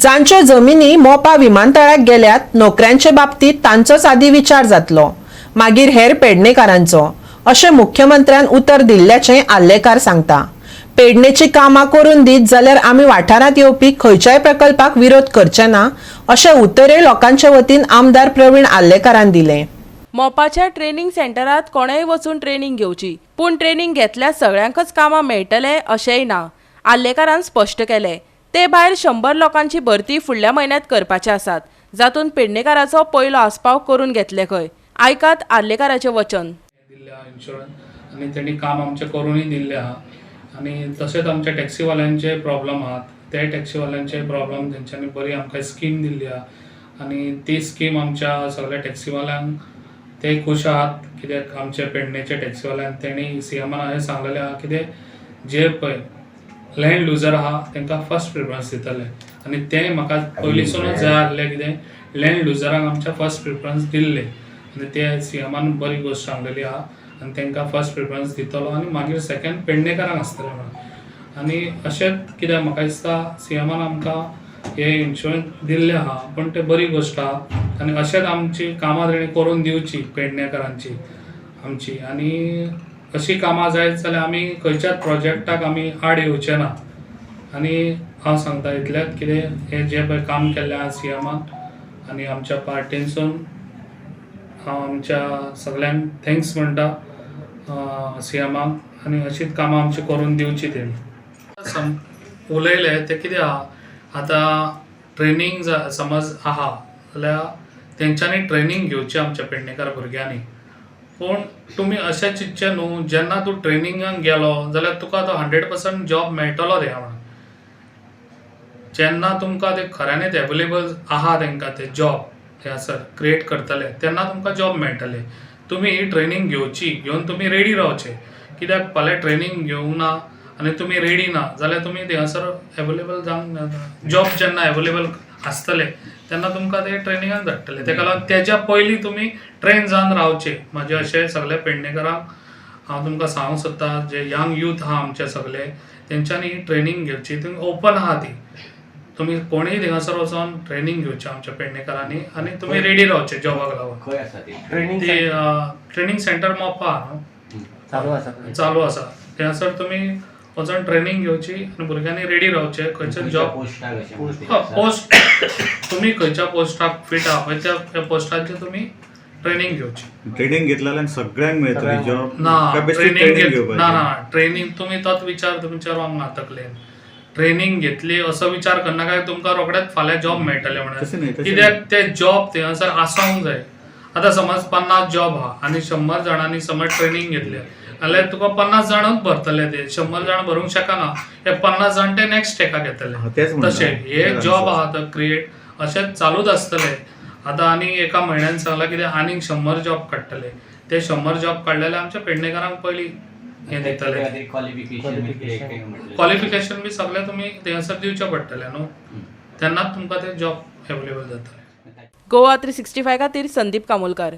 जांच्यो जमिनी मोपा विमानतळाक गेल्यात नोकऱ्यांचे बाबतीत तांचोच आदी विचार जातलो, मागीर हेर पेडणेकारांचो, अशें मुख्यमंत्र्यान उतर दिल्ल्याचें आर्लेकार सांगता. पेडणेची कामां करून दीत जाल्यार आमी वाठारांत येवपी खंयच्याय प्रकल्पाक विरोध करचे ना, अशें उतरय लोकांचे वतीन आमदार प्रवीण आर्लेकारान दिलें. मोपाच्या ट्रेनिंग सेंटरात कोणेय वचून ट्रेनिंग घेवची, पूण ट्रेनिंग घेतल्यार सगळ्यांकच कामां मेळटले अशेंय ना, आर्लेकारान स्पश्ट केलें. ते भायर 100 लोकांची भरती फुडल्या म्हयन्यांत करपाचे आसात, जातूंत पेडणेकाराचो पयलो आस्पाव करून घेतले खंय. आयकात आर्लेकाराचें वचन. दिल्ले आहा इन्शुरन्स आनी तेणी काम आमचें करूनय दिल्लें आहा. आनी तशेंच आमच्या टॅक्सीवाल्यांचे प्रॉब्लम आहात, ते टॅक्सीवाल्यांचे प्रॉब्लम तेंच्यांनी बरी आमकां स्कीम दिल्ली आहा आनी ती स्कीम आमच्या सगल्या टॅक्सीवाल्यांक ते खूश आहात, कित्याक आमचे पेडणेचे टॅक्सीवाल्यांक तेणी सीएमान अशें सांगलेलें आहा, कितें जे पळय लँड लुजर आहा तांकां फर्स्ट प्रिफरन्स दितले. आनी तें म्हाका पयलींसूनच जाय आसलें, कितें लँड लुजरांक आमच्या फर्स्ट प्रिफरन्स दिल्ले आनी ते सीएमान बरी गोश्ट सांगलेली आहा आनी तांकां फर्स्ट प्रिफरन्स दितलो आनी मागीर सेकंड पेडणेकारांक आसतलें म्हणून. आनी अशेंच कित्याक म्हाका दिसता सीएमान आमकां हे इन्शुरन्स दिल्लें आहा, पूण तें बरी गोश्ट आहा आनी अशेंच आमची कामां तेणी करून दिवची पेडणेकारांची आमची. आनी अशी कामां जायत जाल्यार आमी खंयच्याच प्रोजेक्टाक आमी आड येवचे ना. आनी हांव सांगता इतलेंच, कितें हें जें पळय काम केल्लें आहा सीएमान आनी आमच्या पार्टीनसून हांव आमच्या सगल्यांक thanks म्हणटा सीएमाक आनी अशीच कामां आमची करून दिवची तेणी. सम उलयले तें कितें आहा, आतां ट्रेनींग समज आहा जाल्यार तेंच्यांनी ट्रेनींग घेवची आमच्या पेडणेकार भुरग्यांनी. पूण तुमी अशें चिंतचें न्हू, जेन्ना तूं ट्रेनिंगाक गेलो जाल्यार तुका तो 100% जॉब मेळटलो रे म्हणून. जेन्ना तुमकां ते खऱ्यांनीच एवेलेबल आहा तेंकां ते जॉब थंयसर क्रिएट करतले तेन्ना तुमकां जॉब मेळटले. तुमी ही ट्रेनींग घेवची, घेवन तुमी रेडी रावचे, कित्याक फाल्यां ट्रेनींग घेवंक ना आनी तुमी रेडी ना जाल्यार तुमी थंयसर एवेलेबल जावंक, जॉब जेन्ना एवेलेबल आसतले तेन्ना तुमकां ते ट्रेनिंगाक धाडटले. तेका लागून तेज्या पयलीं तुमी ट्रेन जावन रावचे. म्हाजे अशें सगळे पेडणेकारांक हांव तुमकां सांगूंक सोदता, जे यंग यूथ आहा आमचे सगळे तेंच्यांनी ही ट्रेनींग घेवची. थंय ओपन आहा ती, तुमी कोणीय थिंगासर वचोन ट्रेनींग घेवचें आमच्या पेडणेकारांनी आनी तुमी रेडी रावचे जॉबाक लागून. खंय आसा ती? ट्रेनिंग ती ट्रेनींग सेंटर मोपा न्हू. चालू आसा. चालू आसा. थंयसर तुमी वचोन ट्रेनींग घेवची आनी भुरग्यांनी रेडी रावचे खंयचे जॉब पोस्टाक अशें म्हणटा ते आसा? पोस्ट, तुमी खंयच्या पोस्टाक फिट आहा पळय त्या पोस्टाचेर तुमी ट्रेनींग घेवची. ट्रेनिंग घेतलं जाल्यार सगळ्यांक मेळटली जॉब? ना. काय बेश्टी ट्रेनिंग ट्रेनिंग घेत ना. घेवपाची? ना, ट्रेनिंग तुमी तोच विचार तुमच्या रॉंग ना तकलेन. ट्रेनिंग घेतली असो विचार करना काय तुमकां रोखडेच फाल्यां जॉब मेळटले म्हणून. तशें न्ही, तशें. कित्याक ते जॉब थंयसर आसोंक जाय. आतां समज 50 जॉब आहा आनी 100 जाणांनी समज ट्रेनिंग घेतले जाल्यार तुका 50 जाणूच भरतले, ते 100 जाण भरूंक शकना. हे 50 जाण ते नॅक्स्ट हेका घेतले. हा, तेच म्हणटा. तशें हे तेच जॉब आसा. आहा आतां क्रिएट अशेंच चालूच आसतले. आतां आनी एका म्हयन्यान सांगलां कितें आनीक 100 जॉब काडटले. ते 100 जॉब काडलेले आमच्या पेडणेकारांक पयलीं हें दितले. खातीर क्वॉलिफिकेशन बी कितें काय म्हटलें? क्वॉलिफिकेशन बी सगळें तुमी थंयसर दिवचें पडटलें न्हू, तेन्नाच तुमकां ते जॉब एवेलेबल जातले. गोवा 365 खातीर संदीप कामोलकार.